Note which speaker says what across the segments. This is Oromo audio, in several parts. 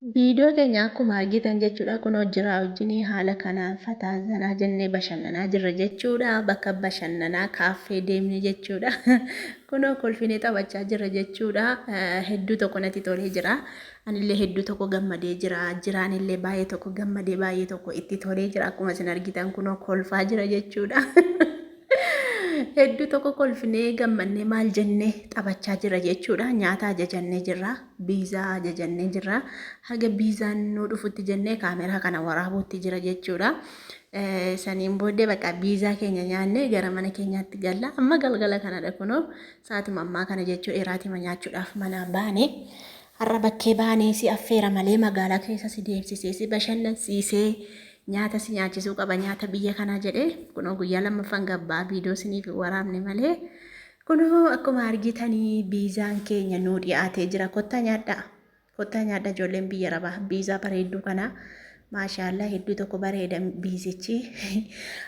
Speaker 1: Viidiyoo keenya akkuma argitan jechuudha kunoo jiraa wajjin haala kanaan fataa zanaa jennee bashannanaa jirra jechuudha. Bakka bashannanaa kaaffee deemne jechuudha. Kunoo kolfinee taphachaa jirra jechuudha. Hedduu tokko natti tolee jira. Anillee hedduu tokko gammadee jira. Jiraanillee baay'ee tokko gammadee baay'ee tokko itti tolee jira. Akkuma isin argitan kunoo kolfaa jira jechuudha. Hedduu tokko kolfinee gammannee maal jennee taphachaa jira jechuudha. Nyaata ajajannee jirra. Biizaa ajajannee jirra. Haga biizaan nuu dhufutti jennee kaameraa kana waraabuutti jira jechuudha. Saniin booddee bakka biizaa keenya nyaannee gara mana keenyaatti galla. Amma galgala kanadha kunoo sa'aatuma ammaa kana jechuudha iraatima nyaachuudhaaf manaa baane. Har'a bakkee baanee si affeera malee magaalaa keessa si deemsisee si bashannansiisee nyaata si nyaachisuu qaba nyaata biyya kanaa jedhee kunoo guyyaa lammaffaan gabbaa viidiyoo isiniif hin waraabne malee kunoo akkuma argitanii biizaan keenya nuu dhiyaatee jira. Kottaa nyaadhaa, kottaa nyaadhaa ijoolleen biyya rabaa biizaa bareedduu kanaa. Maashaallah, hedduu tokko bareeda. Biizichi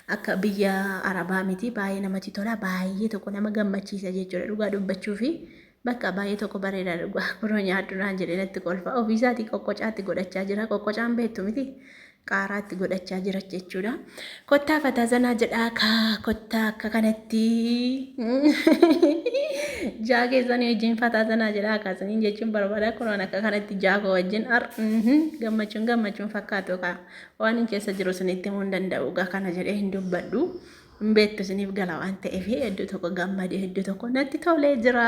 Speaker 1: akka biyya arabaa miti, baay'ee namatti tola, baay'ee tokko nama gammachiisa jechuudha. Dhugaa dubbachuu fi bakka baay'ee tokko bareeda dhugaa. Kunoo nyaadhu naan jedhee natti kolfa. Ofiisaatii qoqqocaatti godhachaa jira. Qoqqocaan beektu miti, qaaraatti godhachaa jira jechuudha. Kottaa fataa zanaa jedhaa kaa, kottaa akka kanatti jaa keessanii wajjin fataa zanaa jedhaa kaasanii jechuun barbaada. Kunoon akka kanatti jaa koo wajjin ar gammachuun gammachuun fakkaatu kaa waan hin keessa jiru isinitti himuu hin danda'u gaa, kana jedhee hin dubbadhu. Hin beektu, isiniif gala waan ta'eef hedduu tokko gammadee hedduu tokko natti tolee jira.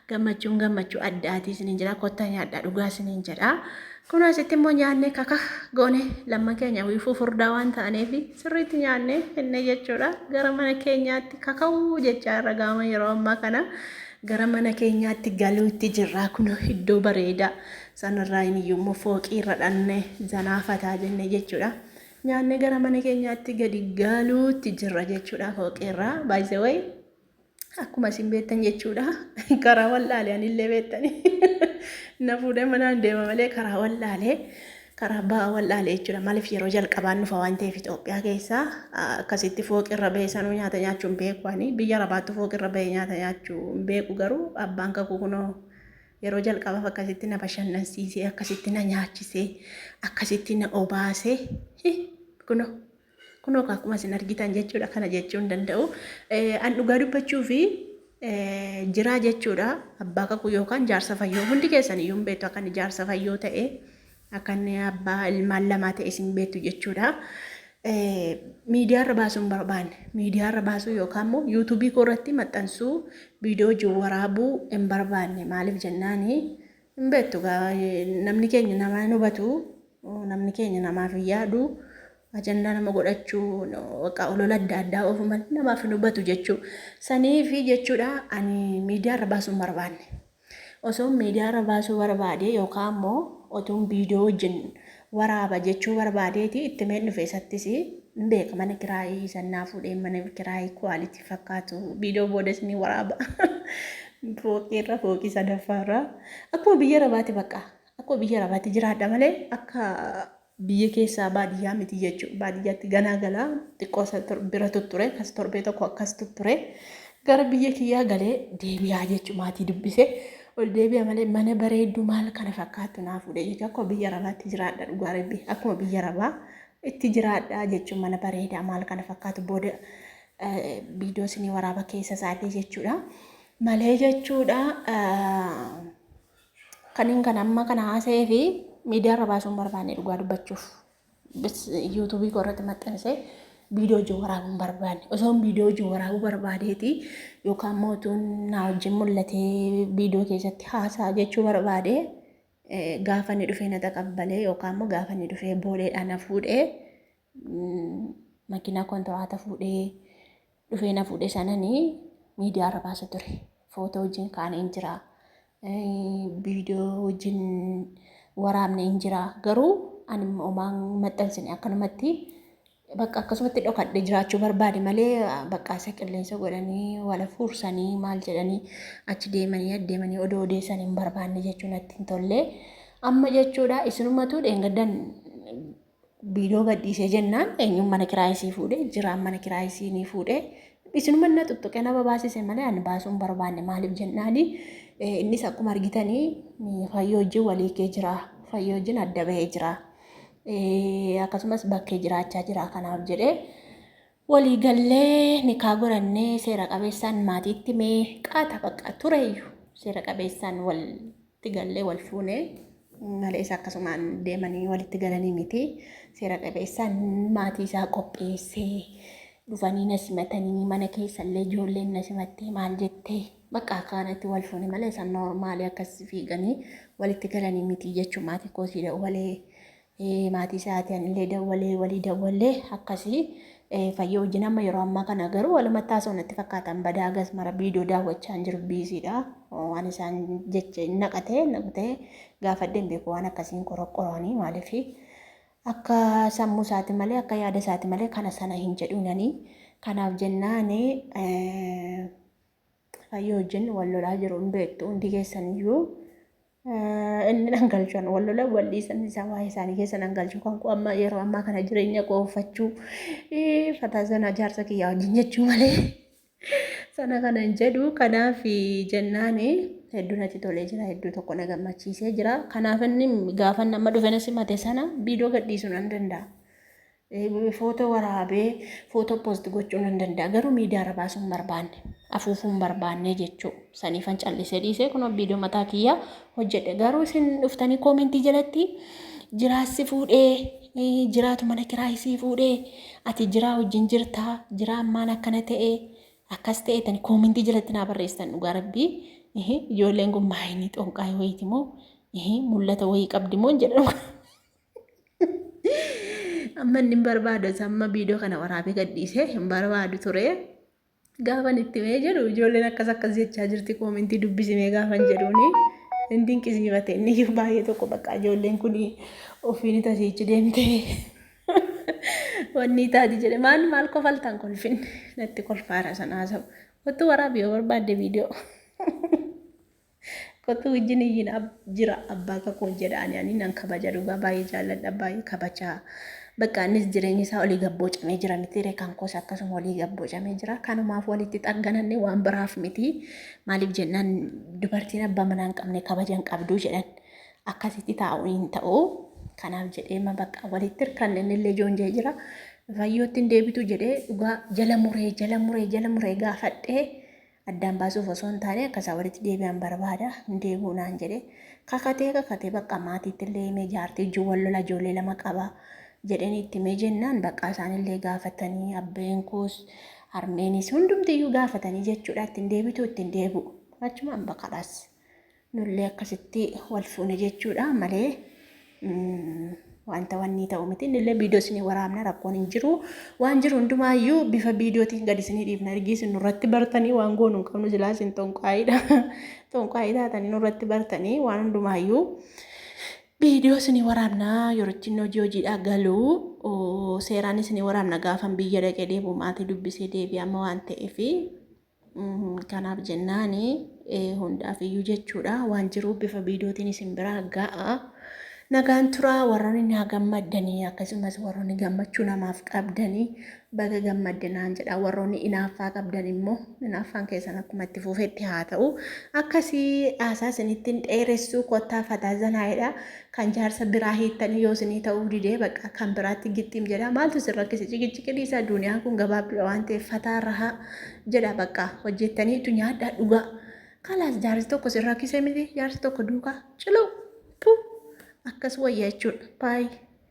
Speaker 1: Gammachuun gammachuu addaatii isiniin jira. Kottaa nyaadhaa dhugaa isiniin jedha. Kun asitti immoo nyaannee kaka goone, lamman keenya wiifuu furdaa waan ta'aneef sirriitti nyaannee finnee jechuudha. Gara mana keenyaatti kaka'uu jechaa irra gaama yeroo ammaa kana gara mana keenyaatti galuutti jirra. Kun iddoo bareedaa sanarraa iyyuu immoo fooqii irra dhannee zanaa fataa jennee jechuudha. Nyaannee gara mana keenyaatti gadi galuutti jirra jechuudha fooqii irraa. By the way, akkuma isin beektan jechuudha, karaa wallaalee anillee beektani na fuudhee manaan deema malee karaa wallaalee, karaa ba'aa wallaalee jechuudha. Maaliif, yeroo jalqabaan dhufa waan ta'eef Itoophiyaa keessaa akkasitti fooqirra bahee sanuu nyaata nyaachuu hin beeku. Ani biyya Arabaattu fooqirra bahee nyaata nyaachuu hin beeku, garuu abbaan kakuu kunoo yeroo jalqabaaf akkasitti na bashannansiisee, akkasitti na nyaachisee, akkasitti na obaasee. Kunoo akkuma isin argitan jechuudha, kana jechuu hin danda'u. An dhugaa dubbachuu fi jiraa jechuudha, abbaa kakuu yookaan jaarsa fayyoo hundi keessan iyyuu hin beektu. Akka inni jaarsa fayyoo ta'e, akka inni abbaa ilmaan lamaa ta'e isin beektu jechuudha. Miidiyaarra baasuu hin barbaanne. Miidiyaarra baasuu yookaan immoo yuutuubii koo irratti maxxansuu, viidiyoo wajjin waraabuu hin barbaanne. Maaliif jennaani, hin beektu, namni keenya nama hin hubatu, namni keenya namaaf hin yaadu, ajandaa nama godhachuu waqa olola adda addaa oofu malee namaaf hin hubatu jechuu saniifi jechuudha. Ani miidiyaarra baasuu hin barbaanne. Osoo miidiyaarra baasuu barbaade yookaan immoo otuun viidiyoo wajjin waraaba jechuu barbaadeeti itti meen dhufe. Isattis hin beeka, mana kiraayii sannaa fuudhee, mana kiraayii quality fakkaatu, viidiyoo boodas ni waraaba. Fooqiirra, fooqii sadaffaarra, akkuma biyya arabaati, bakka akkuma biyya arabaatti jiraadha malee akka biyya keessaa baadiyyaa miti jechuudha. Baadiyyaatti ganaa galaa xiqqoo isa bira tutture, akkas torbee tokko akkas tutture, gara biyya kiyyaa galee deebi'aa jechuudha. Maatii dubbisee ol deebi'a malee mana bareedduu maal kana fakkaattu naa fuudhe jechuudha. Akkuma biyya arabaatti jiraadha, dhugaa rabbi, akkuma biyya arabaa itti jiraadha jechuun mana bareedaa maal kana fakkaatu, booda viidiyoo isinii waraaba keessa isaallee jechuudha. Malee jechuudha. Kanin kan amma kana haasa'ee fi miidiyaa irra baasuu hin barbaanne, dhugaa dubbachuuf. Yuutuubii koo irratti maxxansee viidiyoo wajjin waraabuu hin barbaanne. Osoo viidiyoo wajjin waraabuu barbaadeeti yookaan immoo utuun naa wajjin mul'atee viidiyoo keessatti haasaa jechuu barbaade, gaafa inni dhufee na taqabbalee yookaan immoo gaafa inni dhufee booleedhaan na fuudhee, makiinaa kontiraata fuudhee dhufee na fuudhee sananii miidiyaa irra baasa ture. Footoo wajjin kaanee hin jira. Viidiyoo wajjin waraabne hin jira. Garuu ani homaan maxxansine, akkanumatti bakka akkasumatti dhokadhe jiraachuu barbaade malee, bakka isa qilleensa godhanii wala fuursanii maal jedhanii achi deemanii adeemanii odoo odeessan hin barbaanne jechuun natti hin tolle. Amma jechuudha, isinumatu dheengaddan viidiyoo gadhiisee jennaan eenyuun mana kiraayisii fuudhee jiraan, mana kiraayisii ni fuudhee, isinuma na tuttuqee na babaasise malee ani baasuu hin barbaanne. Maaliif jennaani, innis akkuma argitanii fayyoo wajjin walii kee jira. Fayyoo wajjin adda bahee jira. Akkasumas bakkee jiraachaa jira kanaaf jedhee walii gallee nikaa godhannee seera qabeessaan maatiitti mee qaata bakka tureeyyu seera qabeessaan walitti gallee wal fuune malee isa akkasumaan deemanii walitti galanii miti. Seera qabeessaan maatii isaa qopheessee dhufanii na simatanii mana keessallee ijoolleen na simattee maal jettee bakka akkanatti wal fuune malee isaan noormaalii akkas fiiganii walitti galanii miti jechuun maatii koosii dawwalee maatii isaatii anillee dawwalee walii dawwallee akkasii Fayyoo wajjin amma yeroo ammaa kana garuu walumatti haasa'u natti fakkaatan badaa hagas mara viidiyoo daawwachaa hin jiru biiziidha. Waan isaan jecha naqatee naqatee gaafadhee hin beeku waan akkasiin qoroqqoroanii maaliif akka sammuu isaati malee akka yaada isaati malee kana sana hin jedhuunanii kanaaf jennaan Fayyoo wajjin wal lolaa jiru hin beektu hundi keessaniyyuu. Inni nan galchan wal lolan wal dhiisan isaa waa'ee isaanii keessa nan galchu kan koo amma yeroo ammaa kana jireenya koo uffachuu fataa sana jaarsa kiyyaa wajjin jechuu malee sana kana hin jedhu. Kanaaf jennaan hedduu natti tolee jira, hedduu tokko na gammachiisee jira. Kanaaf inni gaafa nama dhufe na simate sana viidiyoo gadhiisuu nan danda'a. Footoo waraabee footoo post gochuu nan danda'a. Garuu miidiyaa irra baasuu hin barbaanne. Afuufuu hin barbaanne jechuu. Saniifan callisee dhiisee kunoo viidiyoo mataa kiyyaa hojjedhe. Garuu isin dhuftanii koomentii jalatti jiraassi fuudhee jiraatu mana kiraayisii fuudhee ati jiraa wajjin jirtaa jiraan maal akkana ta'e akkas ta'e tani koomentii jalatti naa barreessitan dhugaa rabbii ijoolleen kun maayinii xonqaayii wayiiti moo mul'ata wayii qabdi moo jedhan. Amma inni hin barbaadu isa amma viidiyoo kana waraabee gadhiisee hin barbaadu ture. Gaafan itti mee jedhu ijoolleen akkas akkas jechaa jirti koomentii dubbisimee gaafan jedhuuni hin dinqisiifate inni iyyuu baay'ee tokko bakka ijoolleen kun ofiin tasiichi deemte wanni taati jedhe maal maal kofaltan kolfin natti kolfaara sana haasa'u. Kottu waraabi yoo barbaadde viidiyoo. Kottu wajjin iyyin jira abbaa kakuu jedha ani ani nan kabaja dhugaa baay'ee jaalladha baay'ee kabaja. Bakka innis jireenyi isaa olii gabboocamee jira miti ree kan koos akkasuma olii gabboocamee jira. Kanumaaf walitti xaggananne waan biraaf miti. Maaliif jennaan dubartiin abbaa manaa hin qabne kabaja hin qabdu jedhan. Akkasitti taa'uun hin ta'u. Kanaaf jedhee ma bakka walitti hirkanne innillee joonjee jira. Fayyootti hin deebitu jedhee dhugaa jala muree jala muree jala muree gaafadhee Addaan baasuuf osoo hin taane akka isaan walitti deebi'an barbaada. Hin deebi'u naan jedhe. Kakatee kakatee bakka maatiitti illee himee jaartii wajjin wal lola ijoollee lama qaba jedheen itti himee jennaan bakka isaanillee gaafatanii abbeen koos harmeenis hundumtiyyuu gaafatanii jechuudha ittiin deebitu ittiin deebi'u. Achumaan bakkaadhaas. Nullee akkasitti wal fuune jechuudha malee wanta wanni ta'u miti. Innillee viidiyoo isinii waraabna rakkoon hin jiru. Waan jiru hundumaayyuu bifa viidiyootiin gadi isinii dhiifna. Ergii isin nurratti bartanii waan goonu hin qabnu silaa isin xonqaayiidha. Xonqaayii taatanii nurratti bartanii waan hundumaayyuu viidiyoo isinii waraabna yeroo ittiin hojii hojiidhaa galu seeraan isinii waraabna gaafan biyya dhaqee deebi'u maatii dubbisee deebi'ama waan ta'eef. Kanaaf jennaan hundaaf iyyuu jechuudha waan jiru bifa viidiyootiin isin biraa ga'a. Nagaan turaa warroonni naa gammaddanii akkasumas warroonni gammachuu namaaf qabdanii baga gammadde naan jedha warroonni inaaffaa qabdan immoo inaaffaan keessan akkuma itti fufetti haa ta'u. Akkasii haasaa isinitti hin dheeressuu kottaa fataa zanaayidha. Kan jaarsa biraa hiittanii yoo isinii ta'uu didee bakka kan biraatti gixxiim jedha maaltu isin rakkise ciqiciqi dhiisaa duuniyaan kun gabaabduudha waan ta'eef fataa rahaa jedha bakka hojjettaniitu nyaadhaa dhugaa. Kalaas jaarsi tokko isin rakkise miti jaarsi tokko duukaa ciluu pu akkas wayya jechuudha baay'ee.